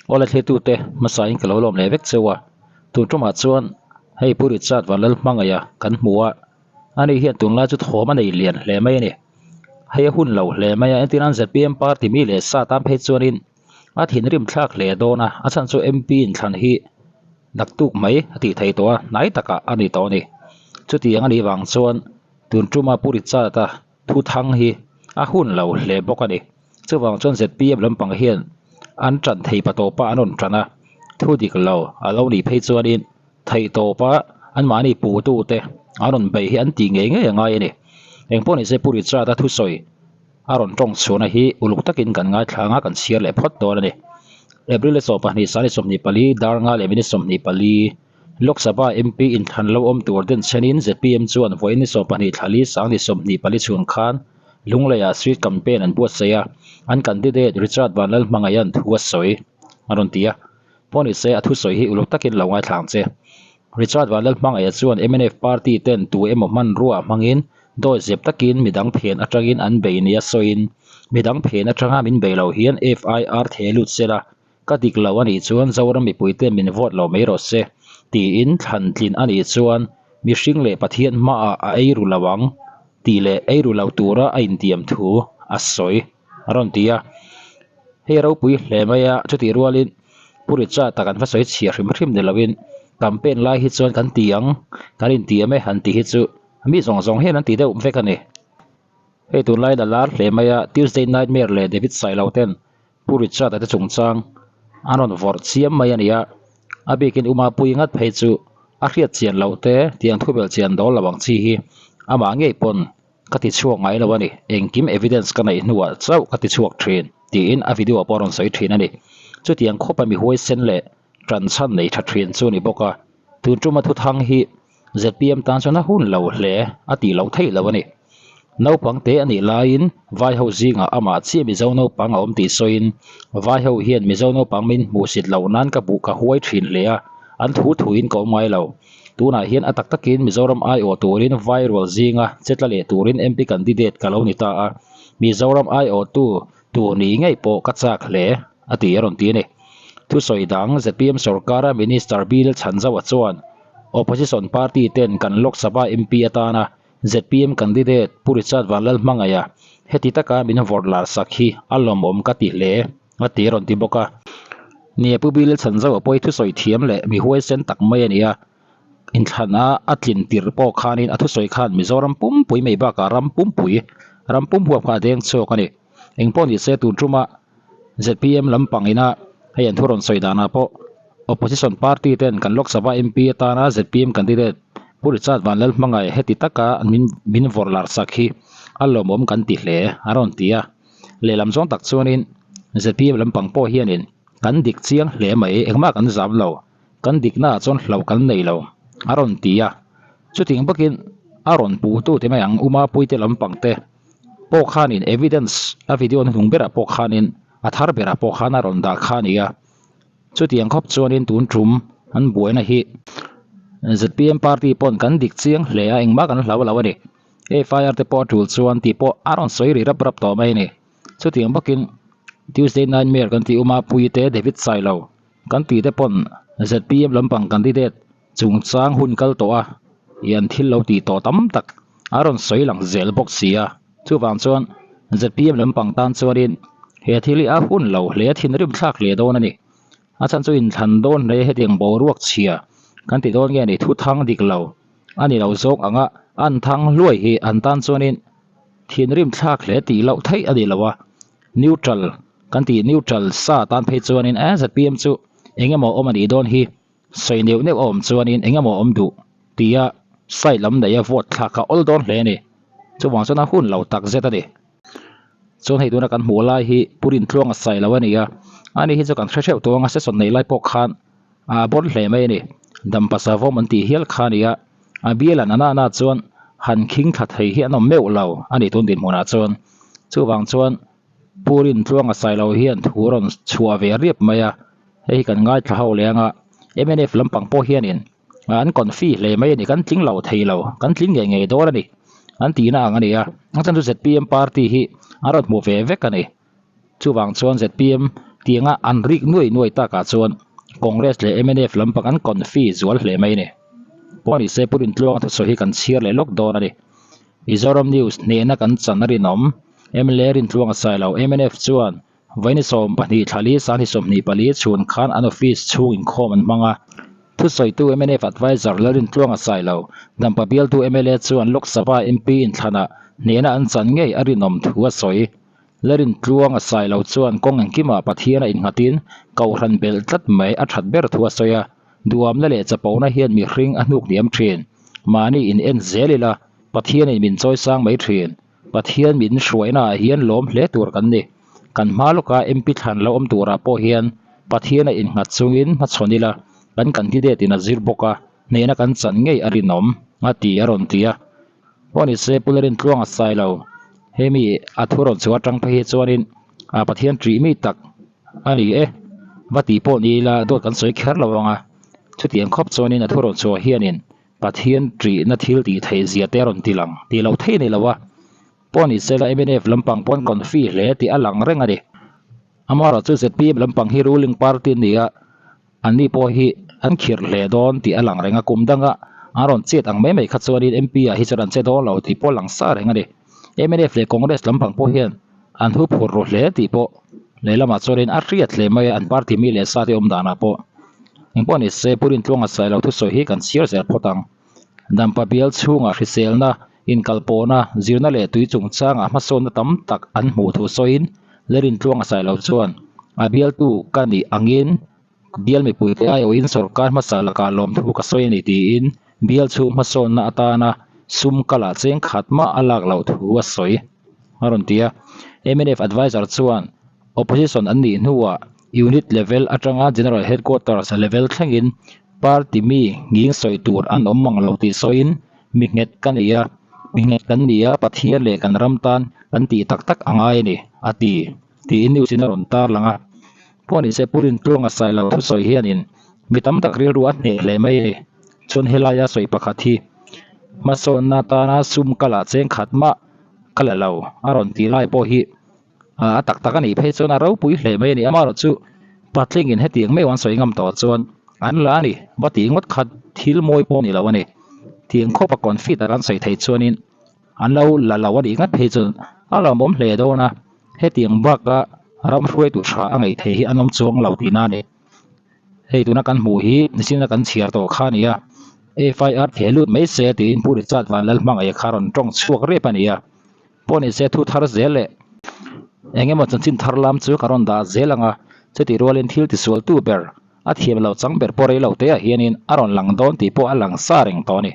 Awle thletute hmasain ka lo lawm leh vek cheu a, tun tumah chuan hei Pu Richard Vanlalhmangaia kan hmu a, ani hian tunlai chu thawm a nei lian hle mai a ni. Hei a hun lo hle mai a, entirnan zpm party mi leh sa tan phei chuanin a thinrim thlak hle dawn a, a chhan chu MP inthlan hi naktuk mai a tih theih tawh a, hnai takah a ni tawh a ni. Chutiang a nih vang chuan tun tuma Pu Richard-a thu thang hi a hun lo hle bawk a ni. Chuvang chuan zpm lampang hian an tan thei pa tawpa an rawn tan a, thu dik lo a lo nih phei chuanin theih tawpa anmahni puhtute an rawn beih hi an tih ngei ngei a ngai a ni. Engpawh nise Pu Richard-a thusawi a rawn tawng chhuahna hi uluk takin kan ngaithla anga kan chhiar leh phawt dawn a ni. April 22 sani 24 dar nga leh minute 24 Lok Sabha MP inthlan lo awm tur den chhenin zpm chuan vawiin ni 12 thla li sang ni 24 chhun khan Lungleiah street campaign an buatsaih a, an candidate Richard Vanlalhmangaiha'n thu a sawi a rawn ti a. Pawh ni se a thusawi hi uluk takin lo ngaithla ang che. Richard Vanlalhmangaiha chuan mnf party ten tu emaw hmanrua hmangin dawi zep takin midang phen atangin an bei nia sawiin midang phen atanga min bei lo hian FIR theh lut sela Ka dik lo a nih chuan Zoram mipuite min vote lo mai rawh se, tiin thlan tlin a nih chuan mihring leh Pathian hmaah a ei ru lo ang tih leh ei ru lo tura a intiam thu a sawi a rawn ti a. Hei ropui hle mai a, chutih rualin Pu Richard-a kan va sawi chhia hrim hrim ni loin campaign lai hi chuan kan ti ang, kan intiam e han tih hi chu mi zawng zawng hian an ti deuh vek a ni. Hei tunlaiin a lar hle mai a, Tuesday Nightmare leh David Sailo ten Pu Richard-a te chungchang an rawn vawrh chiam mai a ni a, a bikin Uma pui ngat phei chu a hriat chian loh te tiang thu belh chian dawl lo ang chi hi amah ngei pawn ka ti chhuak ngai lo a ni, engkim evidence ka neih hnuah chauh ka ti chhuak thin tiin a video pawh a rawn sawi thin a ni. Chutiang khawpa mi huaisen leh tan chhan nei tha thin chu a ni bawk a, tun tuma thuthang hi zpm tan chuan a hun lo hle a tih loh theih loh a ni. Naupang te a nih laiin vai ho zingah amah chiah Mizo naupang a awm tih sawiin vai ho hian Mizo naupang min hmuhsit loh nan ka buh ka huai thin hle a, an thu thuin ka awm ngai lo. Tunah hian a tak takin Mizoram aiawh turin vai rual zinga che tla leh turin MP candidate ka lo ni ta a, Mizoram aiawhtu tur nih ngei pawh ka chak hle a ti a rawn ti a ni. Thusawi dang zpm sorkara Minister Bill Chhanzauha chuan Opposition party ten kan Lok Sabha MP atana zpm candidate Pu Richard Vanlalhmangaia heti taka min vawrh lar sak hi a lawmawm ka ti hle a ti a rawn ti bawk a. Nia Pu Bill Chhanzauha pawh hi thusawi thiam leh mi huaisen tak mai a ni a, inthlana a tlin tirh pawh khanin a thusawi khan Mizoram pumpui mai bakah ram pumpui ram pum huap kha a deng chhuak a ni. Engpawh ni se tun tuma zpm lampang ina hei an thu rawn sawi danah pawh opposition party ten kan Lok Sabha MP atana zpm candidate Pu Richard Vanlalhmangai heti taka min min vawrh lar sak hi a lawmawm kan ti hle a rawn ti a. Lehlam zawng tak chuanin zpm lampang pawh hianin kan dik chiang hle mai engmah kan zam lo kan diknaah chuan hlauh kan nei lo a rawn ti a. Chutiang bawkin a rawn puhtu te mai ang Uma Puite lampang te pawh khanin evidence a video hnuhnung berah pawh khanin a thar berah pawh khan a rawn dah kha a ni a, chutiang khawp chuanin tun tum an buaina hi zpm party pawn kan dik chiang hle a engmah kan hlau lo a ni FIR te pawh a tul chuan tih pawh a rawn sawi ri rap rap tawh mai a ni chutiang bawkin Tuesday nightmare kan tih uma Puite David Sailo kan tih te pawn zpm lampang candidate Chungchang hun kal tawh a, i an thil lo tih tawh tam tak a rawn sawi lang zel bawk si a. Chuvang chuan zpm lampang tan chuanin he thil hi a hun lo hle a thinrim thlak hle dawn a ni. A chhan chu inthlan dawn hle hetiang boruak chhia kan ti dawn nge ni thu thang dik lo a ni lo zawk ang a, an thang hluai hi an tan chuanin thinrim thlak hle tih loh theih a ni lo a. Neutral kan tih neutral sa tan phei chuanin zpm chu eng emaw awm a nih dawn hi. Sawi neuh neuh a awm chuanin eng emaw awm duh tia side lam neia vote thlak a awl dawn hle a ni. Chuvang chuan a hun lo tak zet a ni. Chuan hei tuna kan hmuh lai hi Pu Rintluang a sawi lo a ni a, ani hi chu kan hre hreuh tawh ang a session neih lai pawh khan a bawn hle mai a ni. Dampa savawm an tih hial kha a ni a, a bial an ana ana chuan han khing thla thei hi an awm meuh lo a ni tun dinhmunah chuan. Chuvang chuan Pu Rintluang a sawi lo hian thu rawn chhuah ve riap mai a. Hei hi kan ngaithla ho leh anga mnf lampang pawh hianin an confi hle mai a ni, kan tling lo thei lo, kan tling ngei ngei dawn a ni an tihna ang a ni a, a chhan chu zpm party hi a rawn hmu ve vek a ni. Chuvang chuan zpm Tianga an rik nuai nuai takah chuan Congress leh mnf lampang an confi zual hle mai a ni. Pawh ni se Pu Rintluanga thusawi hi kan chhiar leh lawk dawn a ni. Mizoram News hnehna kan chan a rinawm. Mla Rintluanga Sailo mnf chuan Vaini 12 thla li Sanghni 24 chhun khan an office chhung inkhawm an hmang a. Thusawitu mnf Adviser Lalrintluanga Sailo, Dampa bialtu mla chuan Lok Sabha MP inthlanah hnehna an chan ngei a rinawm thu a sawi. Lalrintluanga Sailo chuan kawng engkimah Pathian a innghatin Kohhran belh tlat mai a that ber thu a sawi a. Duamna leh chapona hian mihring a hnuk hniam thin. Mahni in en zel ila Pathianin min chawisang mai thin. Pathian min hruainaah hian lawm hle tur kan ni. Kan hma lawka MP thlan lo awm turah pawh hian Pathian a innghat chungin hmachhawn ila kan candidate in a zir bawk a, hnehna kan chan ngei a rinawm, a ti a rawn ti a. Pawh ni se Pu Lalrintluang a sai lo. Hemi a thu rawn chhuah atang phei hi chuanin a Pathian ṭih mi tak a ni e. Va tih pawh ni ila dawt kan sawi kher lo ang a. Chutiang khawp chuanin a thu rawn chhuah hianin Pathian ṭihna thil tih theih zia te a rawn ti lang tih loh theih a ni lo a, pawh ni sela mnf lampang pawn confi hle tih a lang reng a ni. Amaherawhchu zpm lampang hi ruling party a ni a, anni pawh hi an khirh hle dawn tih a lang reng a, kum danga an rawn chet ang mai mai kha chuanin MP ah hi chuan an che dawn lo tih pawh a lang sa reng a ni. Mnf leh Congress lampang pawh hian an hu phur ru hle tih pawh lehlamah chuanin a hriat hle mai a, an party mi leh sa te awm danah pawh. Engpawh ni se Pu Rintluanga Sailo thusawi hi kan chhiar zel phawt ang. Dampa bial chhungah hriselna, inkalpawhna, zirna leh tui chungchangah hmasawnna tam tak an hmuh thu sawiin Lalrintluanga Sailo chuan a bialtu ka nih angin bial mipuite aiawhin sorkar hmasa lakah lawmthu ka sawi a ni tiin bial chhung hmasawnna atana sum kala cheng khat mah a lak loh thu a sawi a rawn ti a. Mnf adviser chuan Opposition an nih hnuah Unit level atanga General Headquarters level thlengin party mi nghing sawi tur an awm mang lo tih sawiin mi nghet ka ni a, mi nghet kan ni a, Pathian leh kan ram tan kan tih tak tak a ngai a ni, a ti, tiin news in a rawn tarlang a. Pawh ni se Pu Rintluanga Sailo thusawi hianin mi tam tak rilru a hneh hle mai a ni. Chuan helaia sawi pakhat hi hmasawnna atana sum kala cheng khat mah ka la lo a rawn tih lai pawh hi A tak tak a nih phei chuan a ropui hle mai a ni. Amaherawh chu patlingin hetiang meuh an sawi ngam tawh chuan an la a ni. Va tih ngawt khat thil mawi pawh a ni lo a ni. Tiang khawpa confit a kan sawi theih chuanin an lo la lo a nih ngat phei chuan a lawmawm hle dawn a. Hetiang baka ram hruaitu tha a ngaih theih hi an awm chuang lo tihna a ni. Hei tuna kan hmuh hi nichin a kan chhiar tawh kha a ni a. FIR theh lut mai se tiin Pu Richard Vanlalhmangaih kha rawn tawng chhuak rep a ni a. Pawh ni se thu thar zel leh eng emaw chanchin thar lam chu ka rawn dah zel ang a, chutih rualin thil tisualtu ber a thiam lo chang ber pawh rei lo te ah hianin a rawn lang dawn tih pawh a lang sa reng tawh a ni.